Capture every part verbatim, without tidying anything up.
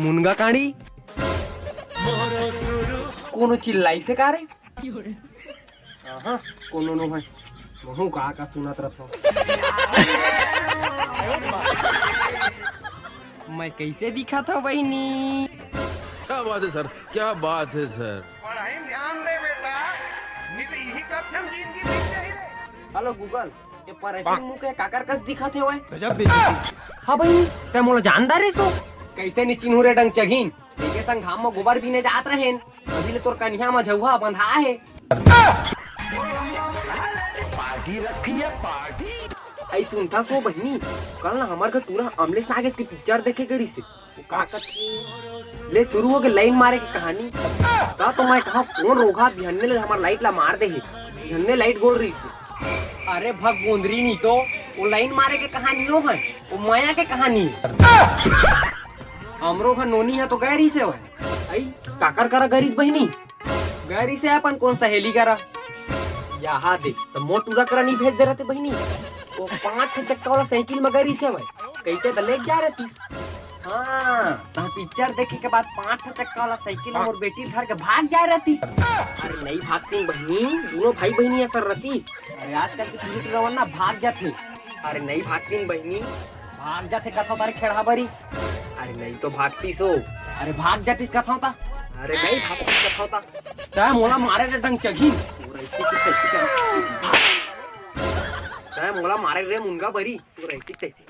मुनगा कांड़ी। कोनो चिल्लाइसे का रे? आहा, कोनो नो हे। महू का का सुनत रथों। मैं कइसे दिखत हंव बहिनी? क्या बात है सर, क्या बात है सर। पढ़ाई में ध्यान दे बेटा, नहीं तो यही कक्षा में जिंदगी बीत जाही रे। Hello Google, ये परचीन मुंह के काकर कस दिखत हे ओए? गजब बेइज्जती। हाँ बहिनी, तैं मोला जानदा रे सो? कइसे नी चिन्हूं रे डंगचगीन, एके संग घाम म गोबर बीने जात रहेन, अभी ले तोर कनिहा म झउहा बंधा हे। पार्टी रखी है, पार्टी। अई सुनथस ओ बहिनी, कल ना हमर घर टूरा अमलेश नागेश के पिक्चर देखे गे रिहिसे। वो का कथे? ले सुरू होगे लाइन मारे के कहानी। त तो मैं कहां कोन रोगहा बिहन्ने ले हमर लाइट ला मार दे हे। बिहन्ने लाइट गोल रिहिसे। अरे भग गोंदरी नी तो, वो लाइन मारे के कहानी नो हे, वो मया के कहानी हे। हमरो घर नोनी ह तो गे रिहिसे ओए। अई, काकर करा गे रिहिस बहिनी? गे रिहिसे अपन कोन सहेली करा। यहाँ देख, त मोर टूरा करा नी भेज दे रहते बहिनी। वो पांच ठे चक्का वाला साइकिल म गे रिहिसे ओए। कहिते त लेके जा रहतीस। हाँ, त पिक्चर देखे के बाद पांच ठे चक्का वाला साइकिल मोर बेटी धर के भाग जाए रहतीस। अरे नहीं भागतीन बहिनी, दूनों भाई बहिनी असन रहतीस। अरे आजकल के टूरी टूरा मन ना भाग जाथे। अरे नहीं भागतीन बहिनी। भाग जाथे कथों तारे खेड़हा बरी। अरे नहीं तो भागतीस ओ। अरे भाग जातीस कथों ता। अरे नहीं भागतीस कथों ता। तैं मोला मारे रे डंगचगीन। तैं मोला मारे रे मुनगा बरी। तोर ऐसी तैसी।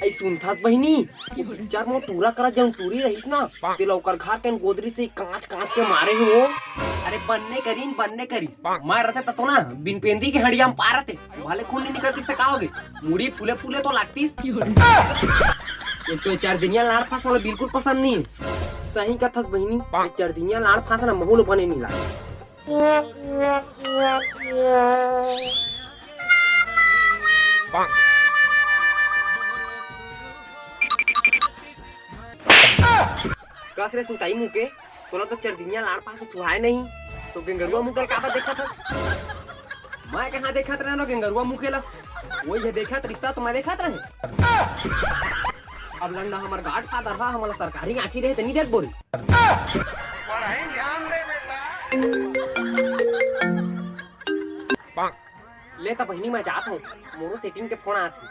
अई सुनथस बहिनी, वो पिक्चर म टूरा करा जउन टूरी रहिस ना, तेला ओकर घर के गोदरी से कांच कांच के मारे हे वो। अरे बन्ने करिन, बन्ने करिस। मैं रहते त तो ना, बिन पेंदी के हड़िया म पा रहते। भले खून नी निकलतीस त का होगे? मुड़ी फूले फूले तो लागतीस। एक तो ये चरदिनिया लाड़ फांस मोला बिल्कुल पसंद नी हे। सही कथस बहिनी, ये चरदिनिया लाड़ फांस ना महू ल बने नी लागे। कस रे सुताई मुके, तोला तो चरदिनिया लाड़ पास सुहाय नहीं, तो गेंगरुआ मुके ल काबर देखत हस? मैं कहाँ देखत रहेंव गेंगरुआ मुके ला? वही जे देखत रिहिस त मैं देखत रहेंव। अब लंडा हमर गॉडफादर हा, हमला सरकारी आँखी देहे त नी देत बोल। पढ़ाई ध्यान दे बेटा। ले त बहिनी, मैं जात हंव, मोरो सेटिंग के फोन आत हे।